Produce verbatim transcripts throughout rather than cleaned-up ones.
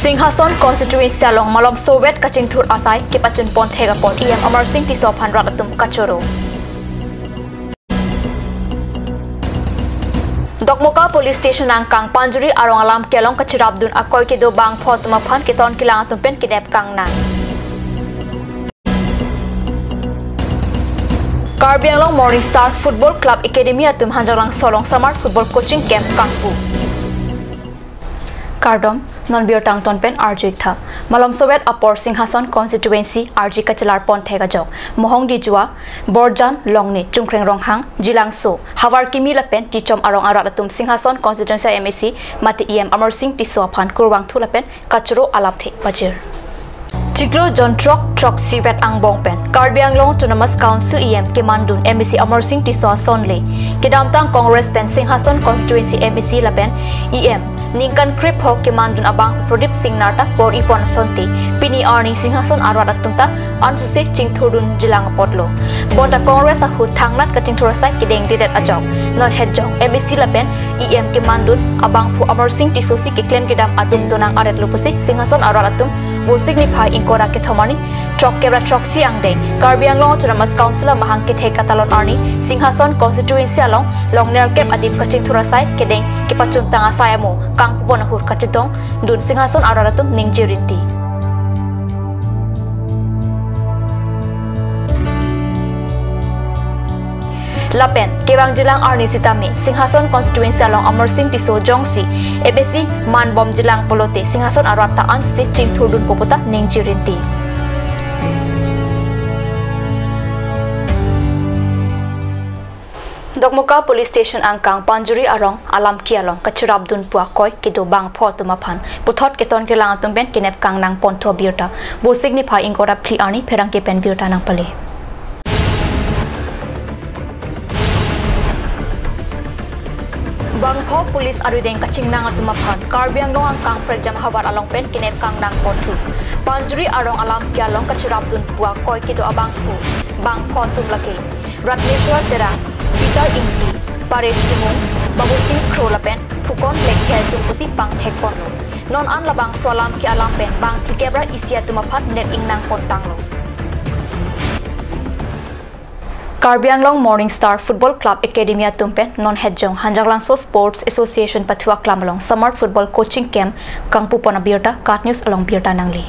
Singhason constituency along malom sovet kachingthur asai kepachun pon thek apot E M Amarsing Tisso aphan rat atum kachoro. Dokmoka Police Station angkang Panjuri arong alam kelong kachirapdun akoi kedo bangpho atum aphan keton kelang atum pen kenep kangnang. Karbi Anglong Morning Star Football Club Academy atum Hanjanglangso along Summer Football Coaching Camp kangpu. Kardom, non birta angton pen arju-ik tha. Malom sovet apor Singhason constituency arji kachelar pon thek ajok Mohong Dijua, Borjan, Longnit, Chungkreng Ronghang, Jilangso, Havarkimi lapen Tichom arong arat atum Singhason constituency M A C mate E M Amarsing Tisso aphan kurvangthu lapen kachoro alap thek pajir. Chiklo jon throk throksi vet angbong pen Karbi Anglong Autonomous Council E M kemandun M A C Amarsing Tisso asonle kedamtang Congress pen Singhason constituency M A C lapen E M ningkan krepho kemandun abang Pradip Singnar ta bor-i pon asonte pini arni Singhason arat atum ta ansose chingthurdun jilang apotlo. Bonta Congress ahut thangnat kachingthur asai kedengdedet ajok non hetjong M A C lapen E M kemandun abangphu Amarsing Tisso si keklem kedam atum donang aret lo pusi Singhason arat atum Vosik niphai ingkoi ra kethom arni throkkep ra throksi angdeng Karbi Anglong Autonomous Council amahang kethe katalon arni Singhason constituency along longnerkep adim kachingthur asai kedeng kepachuntang asai amo kangpu pon ahut kachetongdun Singhason arat atum ningje rinti. Lapen kevang jilang arni sitame Singhason constituency along Amarsing Tisso jongsi M A C manbom jilang pulote Singhason arat ta ansose chingthurdunpo puta ningje rinti. Dokmoka Police Station angkang Panjuri arong alam kelong kachirapdunpo akoi kedo bangpho atum aphan puthot keton kelang atum pen kenep kangnang ponthu abirta Vosik niphai ingkoi ra phli arni pherangke pen birta nangpale. Bangpho police arideng kachingnang atum aphan Karbi Anglong angkang Prekjam havar along pen kenep kangnang ponthu. Panjuri arong alam kelong kachirapdunpo akoi kedo abangphu bangpho atum lake Ratneshwar Terang, Peter Ingti, Paresh Timung, Babusing Kro lapen Phukon Lekthe atum pusi pangthek ponlo. Non an labangso alam ke alam pen bang phlikep ra isi atum aphan nep ingnang pontanglo. Karbi Anglong Morning Star Football Club Academy atum pen non hetjong Hanjanglangso Sports Association pathu aklam along Summer Football Coaching Camp kangpu pon abirta KAT News along birta nangli.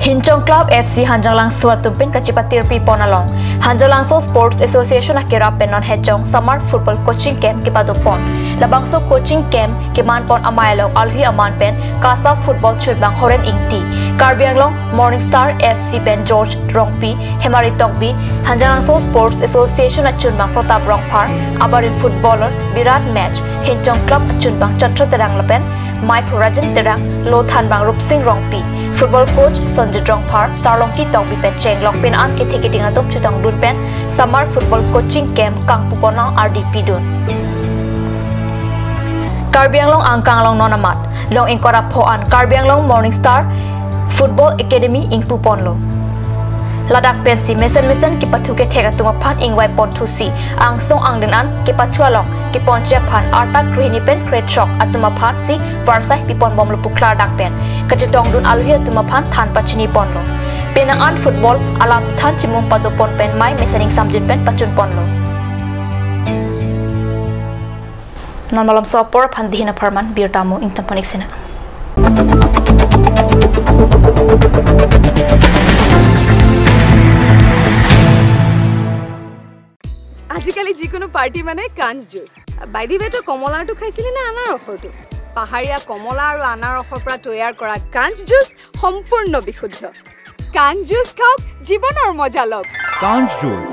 Hinchong Club F C Hanjanglangso atum pen kachipatirpi pon along Hanjanglangso Sports Association akerap pen non hetjong Summer Football Coaching Camp kepado pon. Labangso coaching camp keman pon amei along alohi aman pen KASA football chunbang Horen Ingti, Karbi Anglong Morning Star F C pen George Rongpi, Hemari Tokbi, Hanjanglangso Sports Association achunbang Protap Rongphar, abarim footballer Birat Match, Hinchong Club achunbang Chotro Terang lapen meiphu Rajen Terang, lo thanbang Rupsing Rongpi, football coach Sonjit Rongphar, Sarlongki Tokbi pen chenglok pin an kethe keding atum chetongdun pen Summer Football Coaching Camp kangpu pon along ardi pidun. Karbi Anglong angkang along non amat long ingkoi ra pho an Karbi Anglong Morning Star Football Academy ingpu ponlo. Ladak pensi mesen mesen kepathu kethek atum aphan ingvai ponthusi angsong angdeng an kepathu along keponji aphan arta krehini pen krethrok atum aphan si varsai piponbomlo pu klardak pen kachetongdun alohi atum aphan than pachini ponlo. Penang an football alam chethan chimung pado pon pen mei mesen ingsamjin pen pachun ponlo. Non malomso apor aphan dihin apharman birta mo ingtampon iksena. আজিকালি যিকোনো পাৰ্টি মানে কাঞ্চ juice. By the ৱে, তই কমলাৰটো খাইছিলি নে আনাৰসৰটো? পাহাৰীয়া কমলা আৰু আনাৰসৰ পৰা তৈয়াৰ কৰা কাঞ্চ জুচ সম্পূৰ্ণ বিশুদ্ধ। কাঞ্চ জুচ খাওক, জীৱনৰ মজা লওক। কাঞ্চ juice.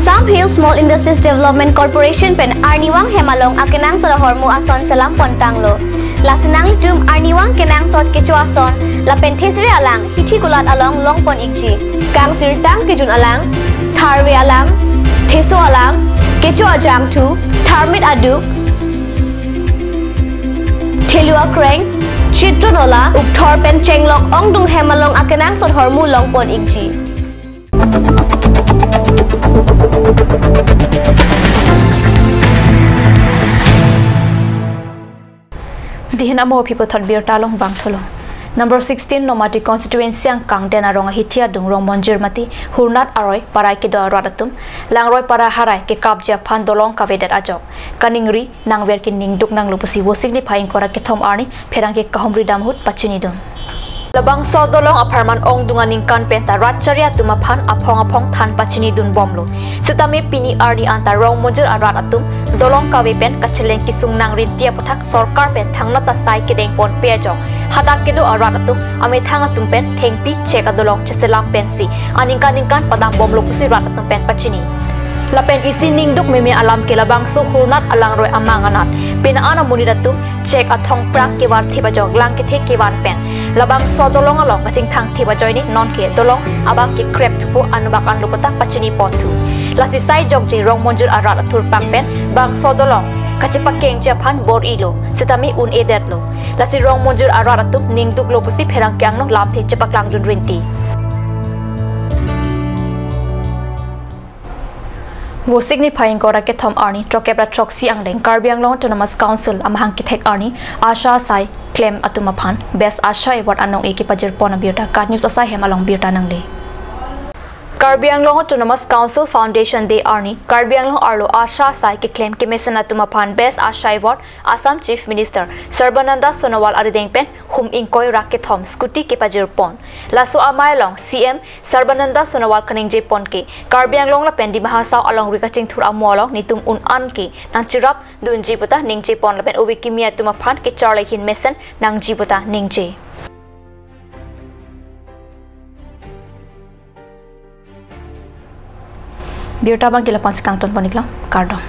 Assam Hill Small Industries Development Corporation pen arnivang hem along akenangsot ahormu ason selam pon tanglo. Lasi nanglitum arnivang kenangsot kecho ason lapen thesere alang hithi kulat along long pon ikji. Kangsirtang kejun alang, tharve alang, theso alang, kecho ajangthu, tharmit aduk, thelu akreng, chitro nola, ukthor pen chenglok ongdung hem along akenangsot ahormu long pon ikji. Dihin amo aphi puthot birta along bang thulo. Number sixteen Nomati constituency angkang Den Arong ahithi adung Rongmonjir mate Hurnat aroi parai kedo arat atum Langroi para harai kekapji aphan dolong kavedet ajok kaningri nangver ke ningduk nanglo pusi Vosik niphai ingkoi ra kethom arni pherangke kahumri dam ahut pachinidun. Labangso dolong apharman ongdung aningkan penta rat chari atum aphan aphong aphong than pachinidun bomlo. Sitame pini arni anta Rongmonjir arat atum dolong kave pen kacheleng kesung nangrinti aputhak sorkar pen thangnat asai kedeng ponpe ajok hadak kedo arat atum amethang atum pen thengpi chek adolong cheselam pensi aningkan ningkan padam bomlo pusi rat atum pen pachini. Lapen isi ningduk meme alam ke labangso Hurnat alangroi amang anat pena an amonit atum chek athong prang kevar thip ajok lang kethe kevan pen labangso dolong along kachingthang thip ajoine nonke dolong abang ke krep thupo anbak anlo puta pachini ponthu. Lasi sai jokje Rongmonjir arat athurpak pen bangso dolong kachepakengji aphan bor-ilo sitame un-edetlo. Lasi Rongmonjir arat atum ningduklo pusi pherangke angno lamthe chepaklangdun rinti. Vosik niphai ingkoi ra kethom arni throkkep ra throksi angdeng Karbi Anglong Autonomous Council amahang kethek arni ASHA asai klem atum aphan Best ASHA Award anong-e kepajir pon abirta KAT News asai hem along birta nangle. Karbi Anglong Autonomous Council Foundation Day arni Karbi Anglong arlo ASHA asai keklem kemesen atum aphan Best ASHA Award Assam Chief Minister Sarbananda Sonowal arideng pen hum ingkoi ra kethom scooty kepajir pon. Laso amei along CM Sarbananda Sonowal kaningje pon ke Karbi Anglong lapen Dima Hasao alongri kachingthur amo along netum un-an ke nangcherap dunji puta ningje pon lapen ove kimi atum aphan kecharli ahin mesen nangji puta ningje. Birta abang ke la-an si kangton pon iklo, kardom.